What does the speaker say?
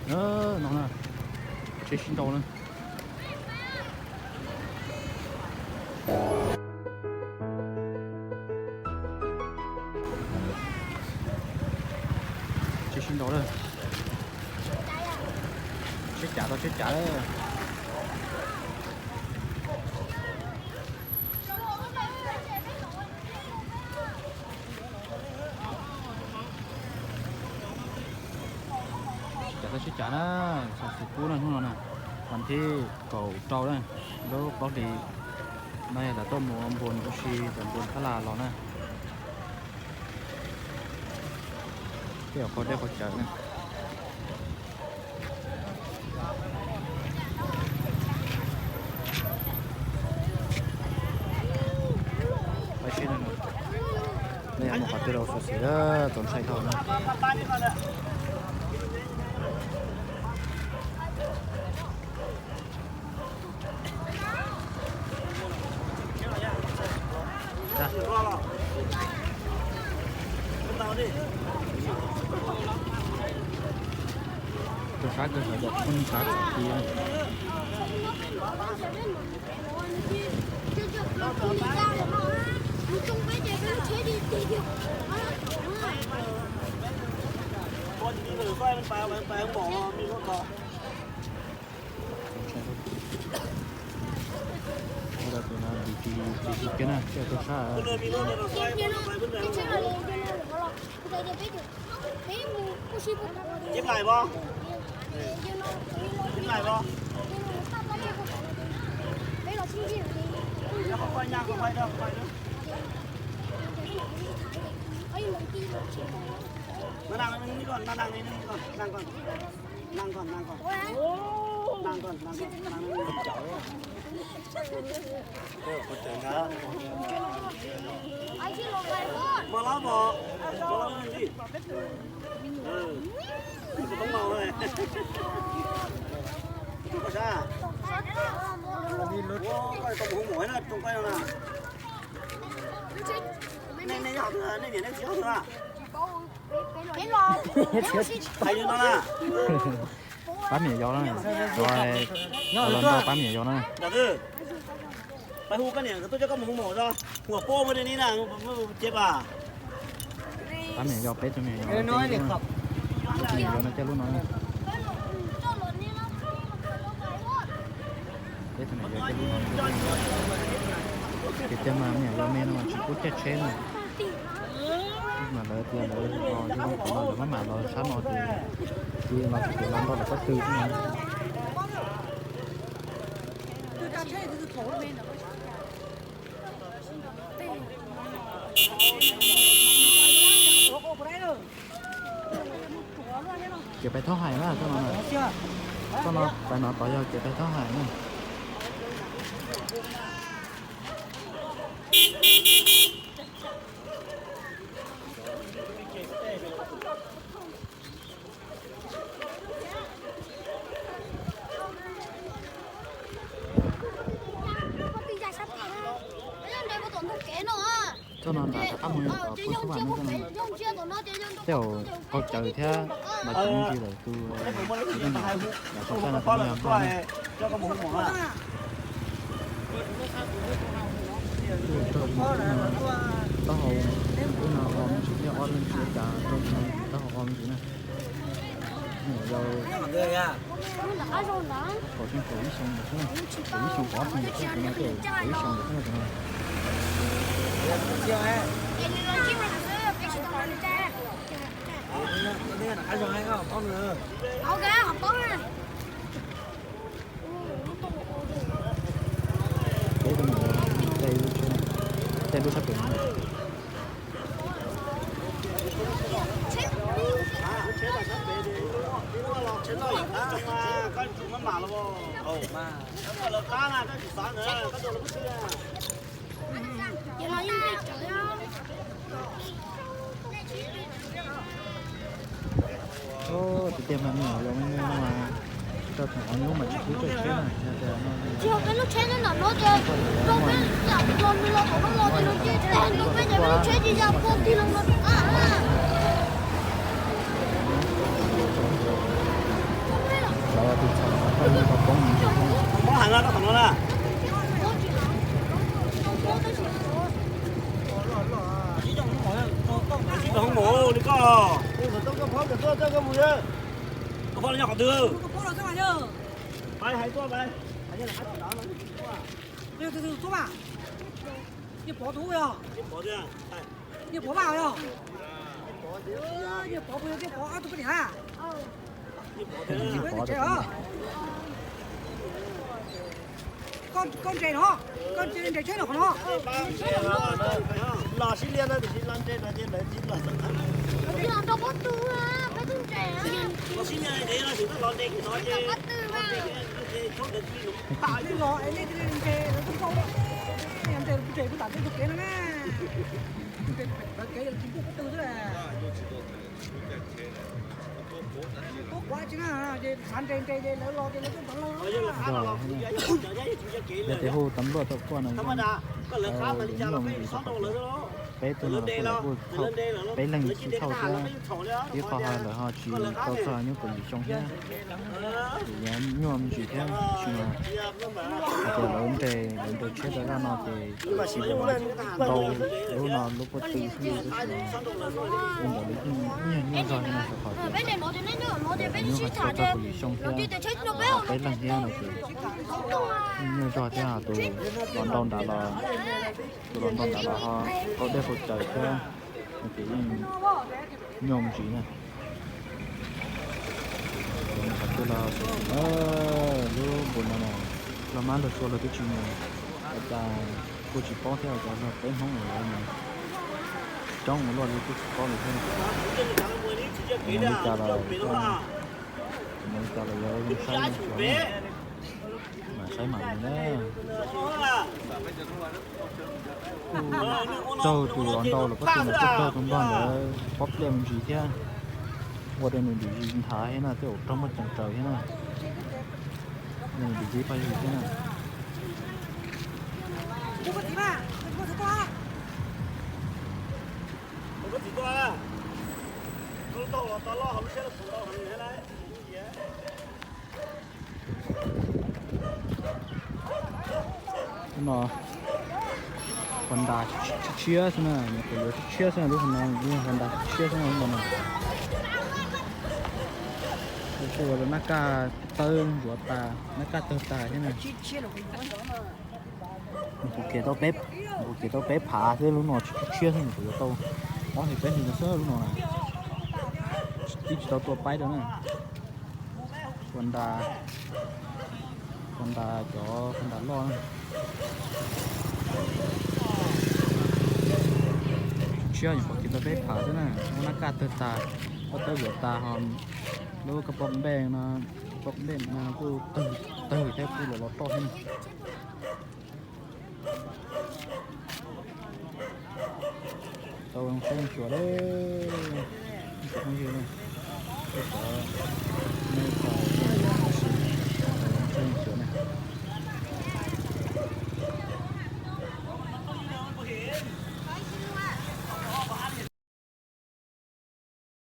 No na, tsheb sib nraus na. Tsheb sib nraus na. Tsheb cav tau tsheb cav lawm. Cav tau tsheb cav na, xov xwm kub na hnub no na, vas thib kaum rau na, lub plaub hlis no yog lawv tuaj mus ua npuas ua si tom npuas Phab Laj los na. Tej yam qhov dej qhov cawv na. Pab seb no, nej yuav mus qhov twg los xov xwm tau ntshai dhau na. Rau sab kawg, sab txawm ti. Tus no dim ris kiag na, thiaj tau sab. Pab niam yau na, los nrog pab niam yau na. Pab hu koj niam tuaj coj koj mus hu mom tso. Hu ua pab ua ni na, ces pab. Pab niam yau, peb tug niam yau, pab niam yau no coj lub no. Peb tug niam yau coj lub no. Ces tiag mas niam yau me no mas tsis pub caij tsheb na. Mas lawv tias lawv los yog lawv maj mam los sab no ces, ces los tsis los nrog lawv pob tw xwb na. Kev pais Thaub Hais na, txoj no, txoj no pais no tod yog kev pais Thaub Hais na. Txoj no nram rov qab mus tom pub xub vam no, tej zaum qaug cawv thiab los tsis ntsis lawm tus, tus neeg lam tau txaij no tus neeg yog Nplog na. Taub hau, ub no o me ntsis thiab ob leeg tsis ua cas rau no taub hau o me ntsis na. Niam yau kaum xyoo, kaum ib xyoo ntawd xwb na, kaum ib xyoo kaum ob xyoo ntawd xwb tus no, kaum ib xyoo ntawd xwb na tus no. Peb tus niam yau, tej lub tsheb, tej lub sab pem no. Tus tiag mas me nyuam yau me me no mas, rau thaum ub mas tsis pub caij tsheb na, yog tias no, tsis yog peb lub tsheb nyob ntawm no ces, rau peb los nws los tom no los ces nws cia li tag nrho peb ces peb lub tsheb ces ya puag tig los no rov qab. Mob heev na koj tom no na. Tsis tau hoob mom li koj. Koj phob nyob qhov twg? Pais hais tuaj pais. Niag Pov tus yog? Niag Pov vaj yog? Niag Pov puas yog Niag Pov ob tug poj niam? Niag Pov tsev os. Koj nres no, koj nres tsheb no qhov no. Los sib lia no tiam sis los nres no ces lawv tsis los txog. Los sib lia no ces los nres no ces los nres no ces los es nej nres lawv tub tau, nres nres kuv tam tej tug kev no na. Lawv kev tsis ntuj qub tw xwb. Tuab quav tsis na, ces xav nres nres ces lawv los ces lawv tuaj ntawd los. Yog tes hu tub luaj tau quaj no, peb tug no los kuj thaum peb leeg xwb thauj thiab, ib qho hais lawm ho tsis tau txog nyuj kaum yim xyoo thiab, ces yuav nyuaj me ntsis thiab. Tsis mas hais tias lawv nres, lawv nres tsheb rau zaj no ces tsis ntau, lub no lub pob tw xwb tab sis li ntawd li yeej nyuaj zog li no rau qhov tias lawv nyuaj hais tau txog kaum yim xyoo thiab, ho peb leeg thiab no ces nyuaj zog thiab. Tus los nrau nrad los, tus los nrau nrad los ho qaug dej qaug cawv thiab no ces yeej nyuaj me ntsis na. Qhov twg los xav xav na, lub npus no los mab nrog sua los twb tsis mus, ua cas kuj tsis paub thiab, ua cas luag peb Hmoob los lawv mus coob ua luaj li kuj tsis paub li thiab. Mus li cas los, mus li cas los yuav zoo saib zoo xyuas na, mam saib mam mus na. Raug tus los nrau los pob tw no kuj raug tus npog ntawd pob pliaj me ntsis thiab, ua rau nws dim nthav thiab na, tej zaum raug muaj ceem raws thiab na, nws dim nthav paj zis thiab na. Lub no Honda tshiab xwb na, nyuam qhuav yuav tshiab xwb na, lub Honda, lub Honda tshiab xwb na lub no na. Kuj ua rau nab kaj tawg ntsuav tas, nab kaj tawg tas thiab na. Kuv kiag tau peb, kuv kiag tau peb phav xwb, lub no tshiab xwb, nyuam qhuav yuav tau ob hlis peb hlis no xwb lub no na. Twb tsis tau tua paib rau na. Honda, Honda cov Honda loj na. Tshiab nyuam qhuav kiag tau peb phav xwb na, lub nab kaj tawg tas, pob tawb zuav tas ho lub kab pob npej no, kab pob npej no kuj tawg thiab, kuj los los roj thiab na. Tau zoo saib zoo xyuas lawm, ib tsoom phooj ywg, nej cov, nej